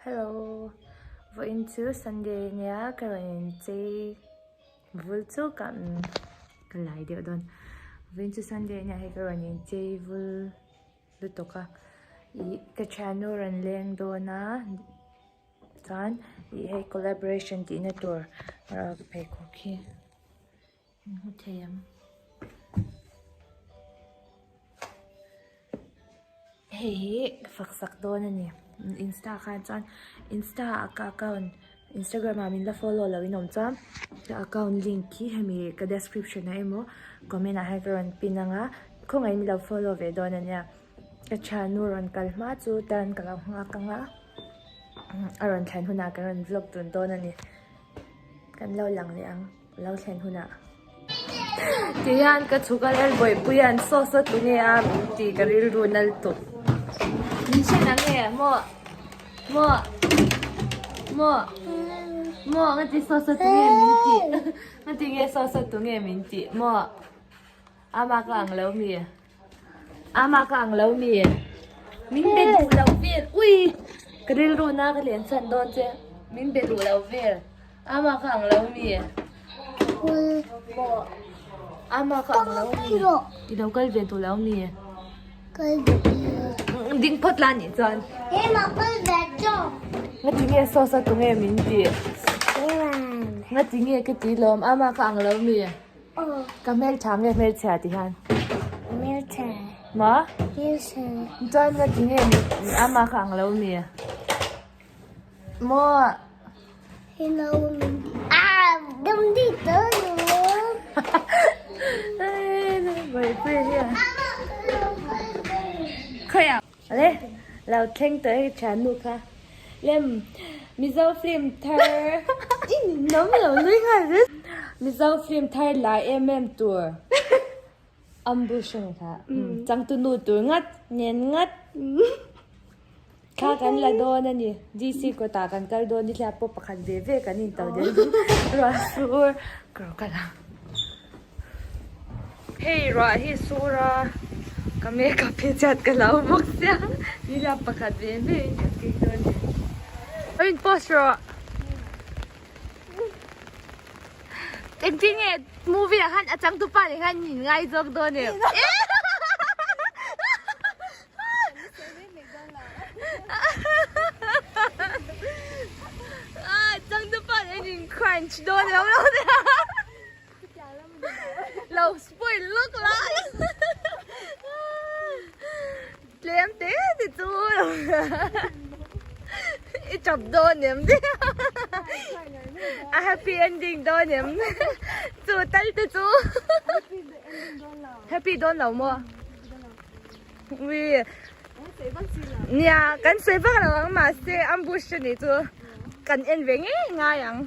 Hello vawiin chu Sunday ania ka rawn inchei vul chuk a umm ka lai deuh dawn vawiin chu Sunday ania hei ka rawn inchei vul lutuk a ih ka thiannu rawn leng dawn a chuan ih hei collaboration tih na tur pheikhawk hi. Hmu thei ang. Hei hi ka fak sak dawn a ni. Insta khan chuan insta ah ka account instagram ah min la follow loh in awm chuan ka account link hi hemi ka description ah emaw comment ah hian ka rawn pin ang a khawngaih min lo follow ve dawn a nia. Ka thiannu rawn kal hma chu tan ka lo nghak ang a a rawn thlen hunah kan rawn vlog dun dawn a ni. Kan lo lang leh ang. Lo thlen hunah ti hian ka chhuk a Lalbawihpuii an saw saw tu nge a min ti ka rilru nal tuk min hre na nge maw maw maw maw nga ti saw saw tu nge min ti nga ti nge saw saw tu nge min ti maw ama ka ang lo mi ama ka ang lo mi min be duh lo vel ui ka rilru na ka len chhan dawn che min be duh lo vel. Ama ka ang lo mi? Ama ka ang lo mi? I lo kal ve duh lo mi? Kal duh. Ding phawt la nih chuan. Ema kal ve chaw. Nga ti nge saw saw tu nge min ti? Nga ti nge ka ti lawm ama ka ang lo mi? Ka hmeltha nge hmelchhia ti hian? Hmeltha. Ma? Hmeltha. Chuan nga ti nge ama ka ang lo mi? Maw? Hello. Ah, dum di tơ nữa. Ale, lo thleng tawh e ka thiannu kha. Lem, Mizo film thar nom lo nui nghal zet. Mizo film thar lai em em tur. Ambush a ni kha. Changtunu tur ngat, nen ngat. Thla kan la dawn a ni. DC kawtah kan kal dawn nihliap pawh pakhat ve ve kan in to del ruah sur ka rawn kal ang. Hei ruah hi sur a ka makeup hi chhiat ka lo bawk sia nihliap pakhat ve ve in kan keng dawn a ni. Lo in post rawh. Engtin nge movie ah khan a changtupa nen khan in ngaizawk dawn em? Crunch dawn lo lo lo spoil lawk lai tlem te te chu i tap dawn em a happy ending dawn em chu tal te chu happy dawn lo maw. Ui Nia kan sawi vak lo ang mahse ambush a nih chu kan en ve ngei ngai ang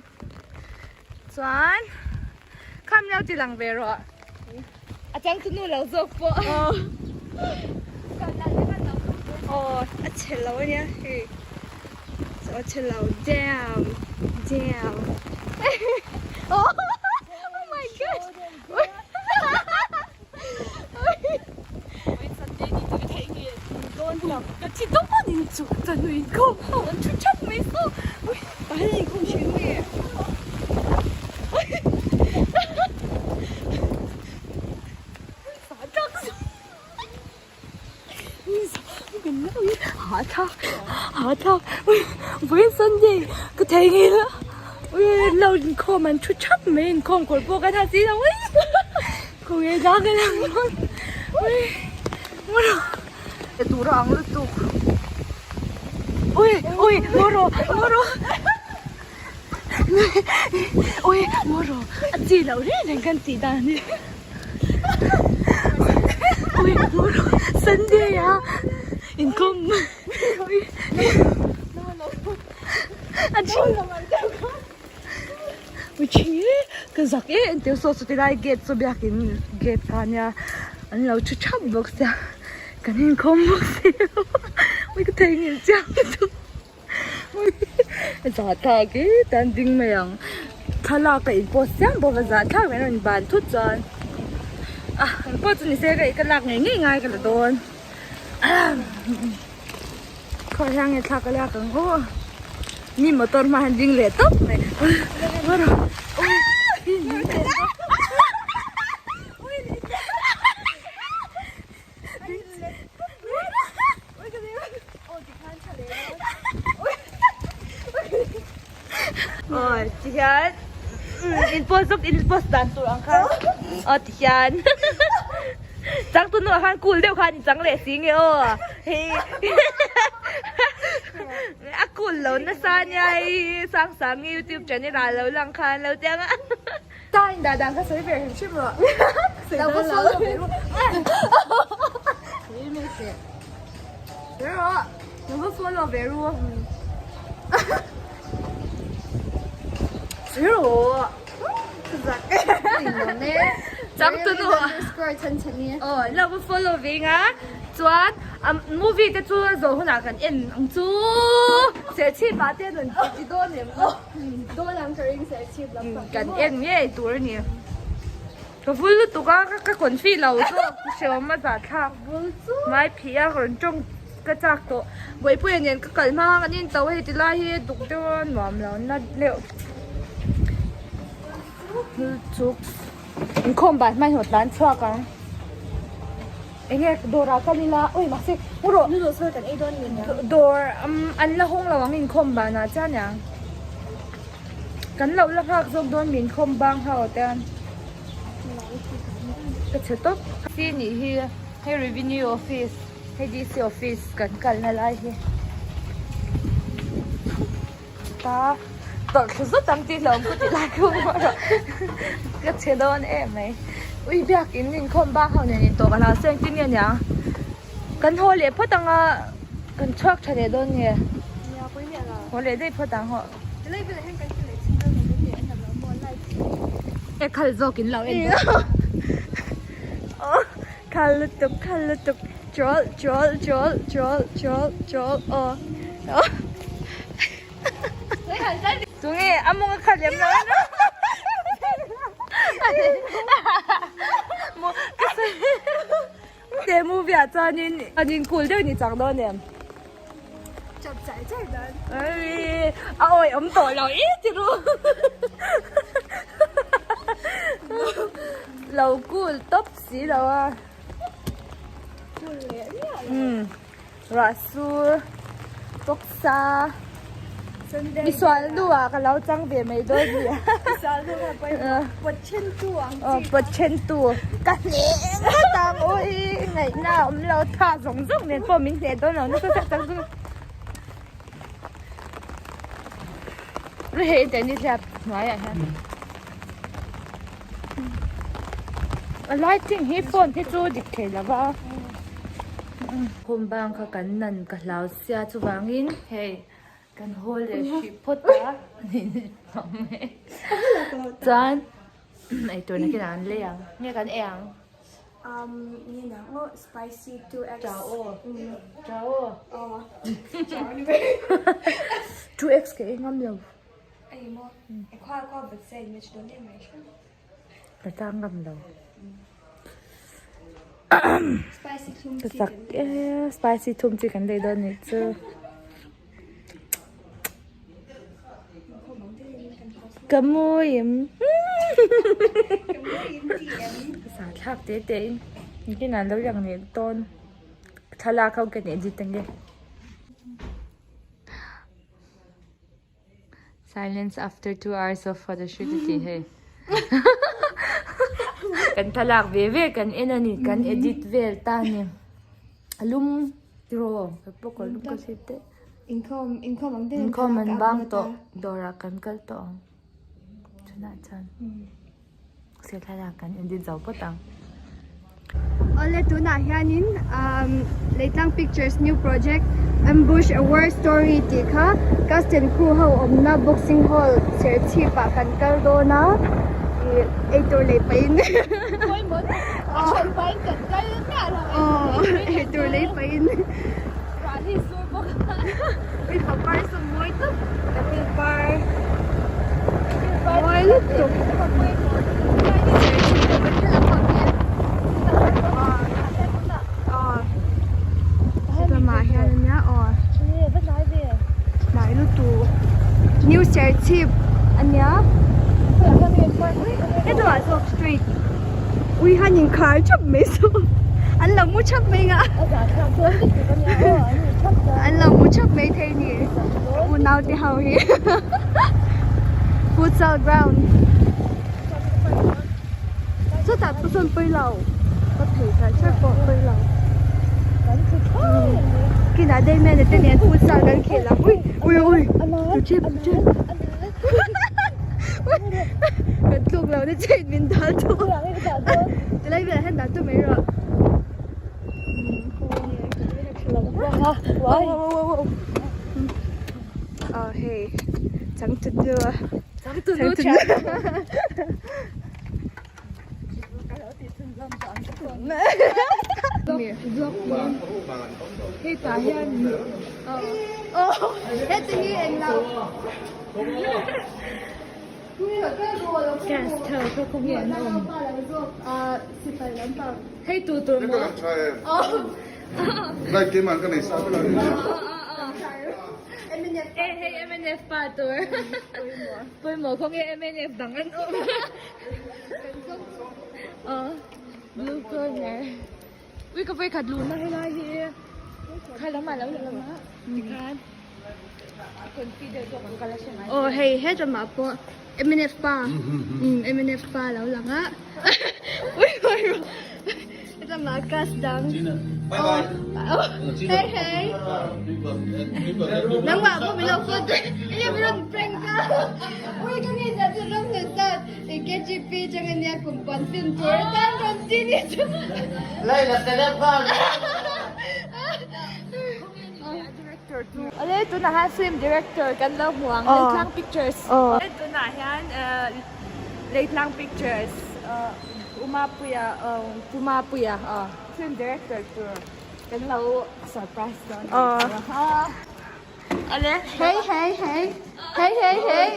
chuan kham lo ti lang ve rawh a chang chu nu lo zawk pawh aw a chhe lo a nia hei a chhe lo damn damn oh my gosh Inkhawm an thu thap mai inkhawm kawr pawh kan ha si lo mai khawnge la ka lang dawn ui maw tur a ang lutuk ui ui maw rawh maw rawh ui maw rawh a chi loh reng reng kan tih dan hi ui maw rawh sunday a inkhawm ui a chi Ui thi ka zak em em teu saw saw ti lai gate chu biakin gate kha ania an lo thu thap bawk sia kan inkhawm bawk si ui ka theihnghilh chiang lutuk ui zahthlak e tan ding mai ang thlalak a in post chiam bawk a zahthlak mai a rawn ban thut chuan ah engpawh chu ni se ka lak ngei ngei ngai ka la dawn khaw hian nge thla ka lak ang aw. Mi motor hma hian ding leh tawp mai. Aw tihian in post zawk in post dan tur ang khan aw tihian changtu nu ah khan cool deuh khan in chang leh si nge aw hei a cool lo nasa ania hei Sangsangi youtube channel ah lo lang khan lo ti ang a. Ta in dah dan kha sawi ber hrim hrim rawh. Lo va follow ve ru. Sawi mai se. Sawi rawh. Lo va follow ve ru. Sawi rawh. Chang tu nu. Aw lo va follow ve nga. Chuan movie te chu zawh hunah kan en ang chu. Serchhip ah te rawn ti dawn em aw. Dawn ang ka ring serchhip lam pang Kan en ngei tur a ni. Ka vul lutuk a, ka confi lo zawk hrehawm a zahthlak. Mai phih a rawn tawng ka chak tawh. Buaipuia nen ka kal hma khan kan in to a hei ti lai hi duk deuh a nuam lo na deuh. Chuk inkhawm ban hma in haw tlan chhuak ang. Enge dawr ah kal ila ui mahse mu rawh Noodles kha kan ei dawn ni nia. Dawr an la hawng lo ang inkhawm ban ah chuan nia. Kan lo la nghak zawk dawn min khawm bang ho te an ka chhe tawp. Si nih hi hei revenue office hei DC office kan kalna lai hi ta tawlh thlu zut ang tih hlawm ka ti lai kha maw rawh ka chhe dawn em mai ui biakin inkhawm bang ho nen intawh ka hlau se engtin nge niang kan haw leh phawt anga kan chhuak tha leh dawn nge haw leh daih phawt ang hawh. E khal zawk in lo en dawn. Aw khal lutuk khal lutuk chawl chawl chawl chawl chawl chawl aw aw. Tunge a mawng a khal lem lo a Te movie ah chuanin an in cool deuh ni chang dawn em. Chap chai chai dan. Ai a awi awm tawh lo i ti ru. Lo cool top si lo a. Cool leh miah lo. Um ruah sur bawk sa. Misual nu ah ka lo chang ve mai dawn nia. Misual nu kha pawimawh. Pawt then tu ang chi. Aw pawt then tu. Ka hneh ngawt ang ui ngaihna a awm lo tha zawng zawng nen pawh min hneh dawn lo nasa tak tak chu. Hei internet hian hnuaiah hian a lighting hi phone hi chu dik thei lo va. Khum bang kha kan nan ka hlau sia chuvangin hei kan haw leh hrih phawt a chuan eitur nakinah an lei ang nge kan ei ang. Um nge nang aw spicy 2x. Chau aw chau aw. Chau ni ber. 2x ka ei ngam lo. Ei maw e khua khua vat se in match dawn em mai. Ka chang ngam lo. Spicy thum chi kan spicy thum chi kan lei dawn nih chu. Ka mawi em. Sa thlak te te in engtin an lo lang leh dawn thlalak ho ka edit ange. Silence after 2 hours of photoshoot a tih hei. Kan thlalak ve ve kan en a ni kan edit vel ta a ni. A lum tiraw ka pawh ka lum ka hre teh. Inkhawm inkhawm ang deuhin Inkhawm an bang tawh dawrah kan kal tawh ang chunah chuan se thlalak kan edit zo phawt ang. Awle tunah hianin umm Leitlang Pictures new project Ambush a war story tih kha cast and crew ho awmna boxing hall Serchhip ah kan kal dawn a ih eitur lei pahin aw eitur lei pahin mawi lutuk. Lamah hian ania aw hnai lutuk. New Serchhip ania hetah zawk street ui han inkhar thap mai saw an lo mu thap mai nga an lo mu thap mai thei ni unau te ho hi futsal ground chutah pawh sawn pawi lo ka phei kar kher pawh pawi lo kinah Damian-a te nen futsal kan khel ang ui ui ui chu chip chu chip kan tluk lo na che in min dal tu tilai velah hian dan tu mai rawh aw hei changtunu changtunu Pawimawh khawnge mnf dang an awm. Blue corner. Ui ka vawikhat luhna helai hi kha lamah lo la lama tikhan a confi deuh zawk ang ka la hre ngai. Aw hei he lamah pawh mnf pa mnf pa lo lang a ui ui rawh helamah class dang aw hei hei nangmah pawh min lo photo enge min rawn prank a ui ka ngei zat chu ram hne zat KGP chang ania kum pan fin tur atan rawn ti ni chu Ale tunah hian film director kan lo hmu ang Leitlang Pictures tunah hian Leitlang Pictures Umapuia Pumapuia film director tur kan lo surprise dawn Ale hei hei hei hei hei hei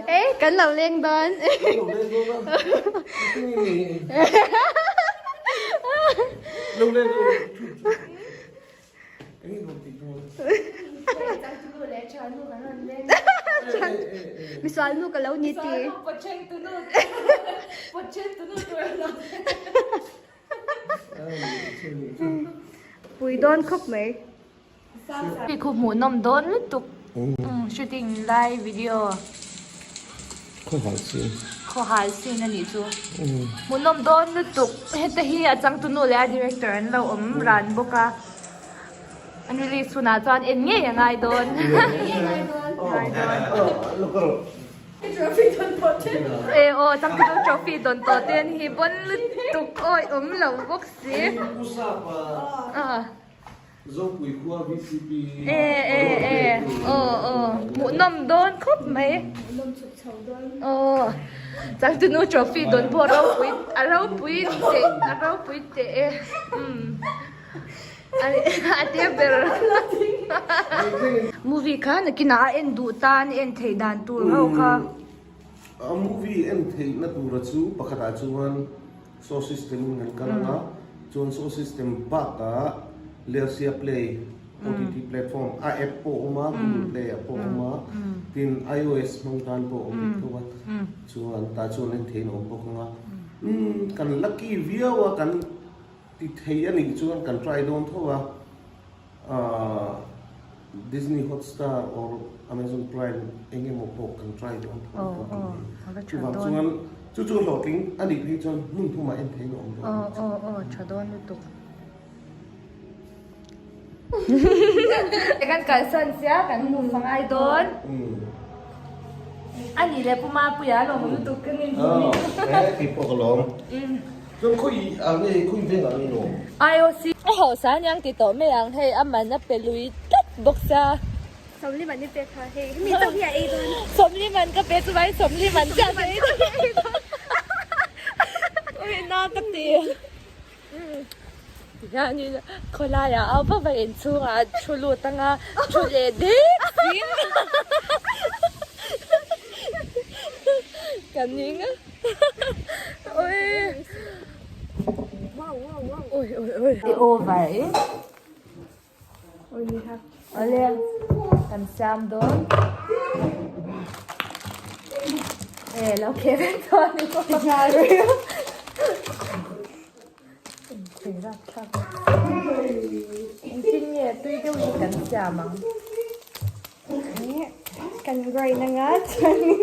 Ê, kan lo leng dawn. Misual nu ka lo ni ti. Pui dawn khawp mai. Hei khu hmuh nawm dawn lutuk shooting lai video Khaw hal sin Khaw hal sin a nih chu hmuh nawm dawn lutuk heta hi a changtunu leh a director an lo awm ran bawk a an release hunah chuan en ngei a ngai dawn e aw changtunu trophy dawn tawh te an hi bawn lutuk awi awm lo bawk si. Zopui khua VCP E e e aw aw hmuhnawm dawn khawp mai Hmuhnawm chhuk chho dawn aw changtunu trophy dawn pawh a ropui a ropui teh a ropui teh e umm a te ber movie kha nakinah a en duh tan en theih dan tur ho kha A movie en theihna tura chu pakhatah chuan Show system in kan kal ang a, chuan show system bakah Lersia Play OTT platform a app pawh a awm a, Google Play ah pawh a awm a, tin iOS hmang tan pawh a awm bik tho a, chuan tah chuan en theihin a awm bawk ang a. Umm kan lucky viau a, kan ti thei a nih chuan kan try dawn tho a. Disney Hotstar or Amazon Prime eng emaw pawh kan try dawn tho ang tih hi. Chuvang chuan chu chu hlawhtling a nih phei chuan hmun thumah en theiin a awm dawn Aw aw aw tha dawn lutuk. Kan kalsan sia kan hmu fangai dawn. A nih leh Pu Mapuia a lawm lutuk ka nin hmu ni. Aw kei pawh ka lawm. Chuan khawi ah nge khawi veng ah nge lawm? IOC. A hausa aniang ti tawh mai ang hei a man a pe lui tlat bawk sia. Sawmli man i pek kha hei hemi chauh hi a ei dawn. Sawmli man ka pe chuvangin sawmli man chiah ka ei dawn. Ui na ka ti. Tihianin khawlaiah a va va inchhungah thu lut anga thu leh dek zing ka ning a ui ui ui ui. Ti over e. Awle. Kan siam dawn. E lo khe vek tawh a ni maw. Engtin nge tui deuh hi kan siam ang. Kan grind anga chuanin.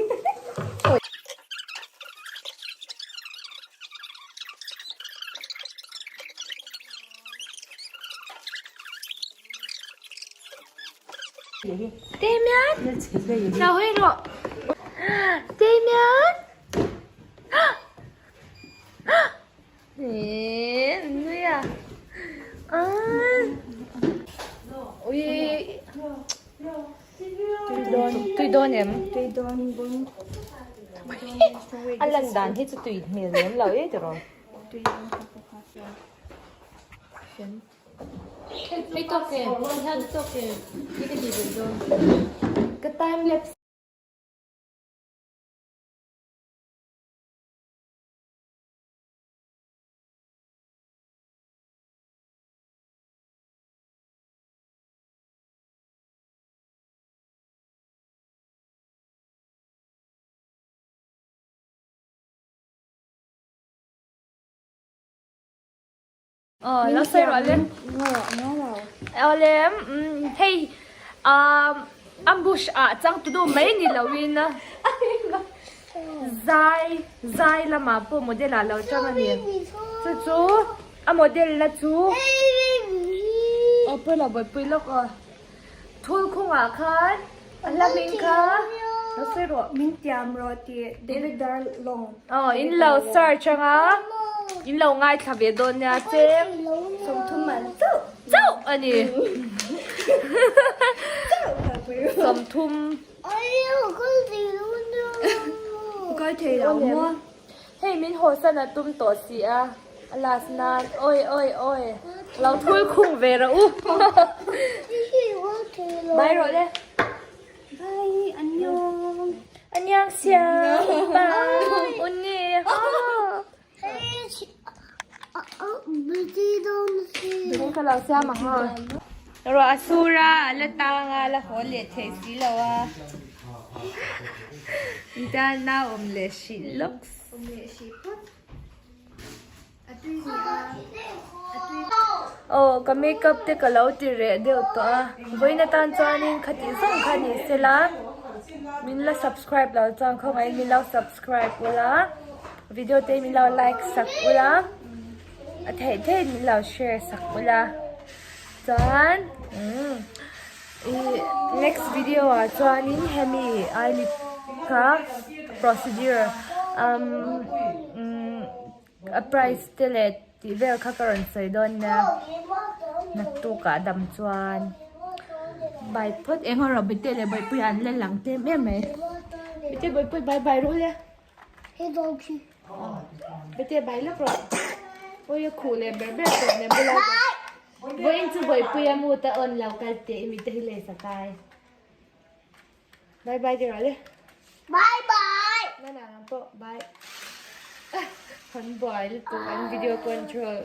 Damian! Lo hawi rawh! Damian! Nui a! Ui! Tui dawn, tui dawn em? Tui dawn bawm. A lan dan hi chu tui hmel lem lo e tiraw? Tui dawn ka bawk a. Hei tawk e, hian tawk e, hi ka ti ve dawn. Ka time lapse. Aw lo sawi rawh le. Aw le hei ambush ah changtu deuh mai ni lo in zai zai lamah pawh model ah lo chang a ni. Chu chu a model na chu aw pawilo buaipui lawk aw. Thul khungah khan a hla hming kha lo sawi rawh. Min tiam rawh tih David Darlong. Aw in lo search anga in lo ngaithla ve dawn nia che. 30 man chauh. Chauh a ni. 30. Kai thei lo maw. Hei min haw san a tum tawh si a, a last nan awi awi awi lo thul khung ve rawh u. Bye rawh le. Bye annyeong. Annyeong sia. Bye. Unni. Ka lo siam ang a. Ruah a sur a, a la tang a, a la haw leh thei si lo a. Ita na awm leh hrih lawk. Awm leh hrih phawt. A tui ni a. A tui. Aw ka makeup te ka lo ti reh deuh tawh a. Vawiin atan chuanin khatih zawng kha ni sela min la subscribe lo chuan khawngaihin min lo subscribe ula video te min lo like sak ula a theih theih min lo share sak ula chuan umm. Ih next video ah chuanin hemi eyelid kha procedure umm a price te leh tih vel kha ka rawn sawi dawn nia naktuk ah dam chuan bye phawt eng erawh bete leh bawihpui an la lang tlem em mai bete bawihpui bye bye rawh le. Bete bye lawk rawh awi a khuh leh ber ber tawh nen bula. Vawiin chu Bawihpuia mood a on lo kal teh i mite hi leh sakai. Bye bye tirh le. Bye bye. Na na nang pawh bye. Kan buai lutuk an video control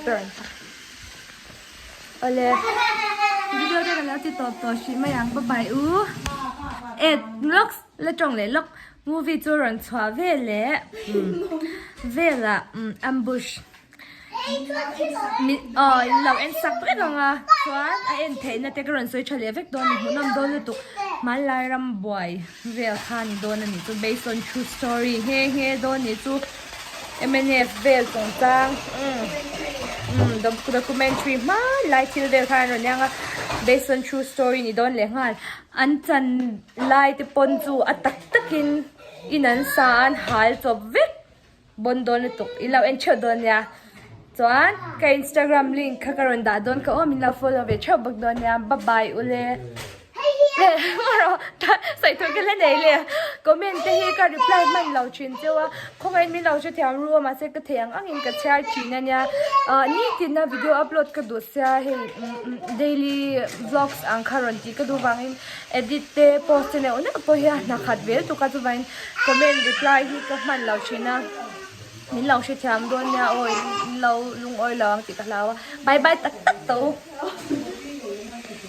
turn. Ole video te kan lo ti tawp tawh hrih mai ang bye bye u. E looks la tawng leh lawk movie chu rawn chhuah ve leh velah ambush. Aw in lo en sak vek ang a chuan a en theihna te ka rawn sawi tha leh vek dawn a ni hmuhnawm dawn lutuk hmanlai ram buai vel kha a ni dawn a ni chu based on true story nghe nghe dawn a ni chu mnf vel chungchang umm documentary hmanlai thil vel kha an rawn iang a based on true story ni dawn leh nghal an chan lai te pawn chu a tak takin in an sa a an hal chawp vek. Bon dawn lutuk i lo en theuh dawn nia chuan ka instagram link kha ka rawn dah dawn kha aw min lo follow ve theuh bawk dawn nia bye bye ule sawi tur ka la nei le comment te hi ka reply hman lo thin cheu a khawngaihin min lo hrethiam ru a mahse ka thei ang angin ka chhiar thin ania ah nitin a video upload ka duh sia hei daily vlogs ang kha rawn tih ka duh vangin edit te post te neuh neuh pawh hi a hna khat ve lutuk a chuvangin comment reply hi ka hman lo thin a min lo hrethiam dawn nia aw in lo lungawi lo ang tih ka hlau a bye bye tak tak tawh u.